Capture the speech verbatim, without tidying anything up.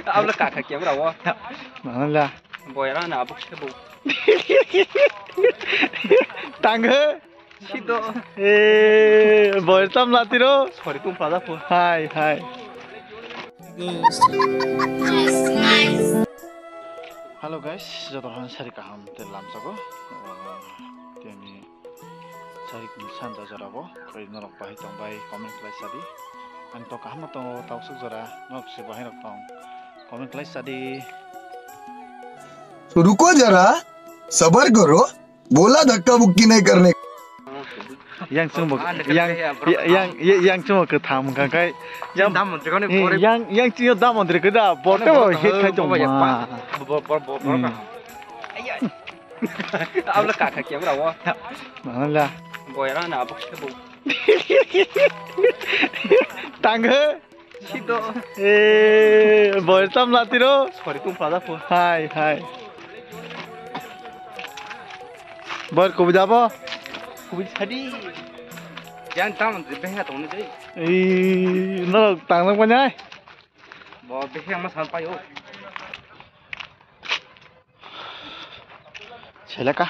Abla kaka camera o. Mangala. Boy rana abuk sebo. Tanghe. Sido. Eh, boy tam latiro. Sorry, tum pada po. Hai, hai. Hello guys, joto hwn sari kaham te lamsago. Tini Sarik ni sanja jora bo, koi norok bahai tong bai comment khlai sadi. Ang to kaham no tongo, tausuk jora, norok se bahai rok tong, comment khlai sadi. तो रुको जरा, सबर करो, बोला धक्का मुक्की नहीं करने। Yang chumbo, yang, yang, yang chumbo kwtham wngkha khai. Yang, yang, yang chumbo damon dre kwda, borte bo hit khai tong ma. Abla kaka camera o. Mangala. Boy rana abuk sebo. Tanghe. Sido. Eh, boy tam latiro. Sorry, tum pada po. Hai, hai. Boy, kubi dabo? Kubi sadi. Yang tam beha tong ni dei. Eh, no tang nang panai. Bo beha ma san payo. Seleka.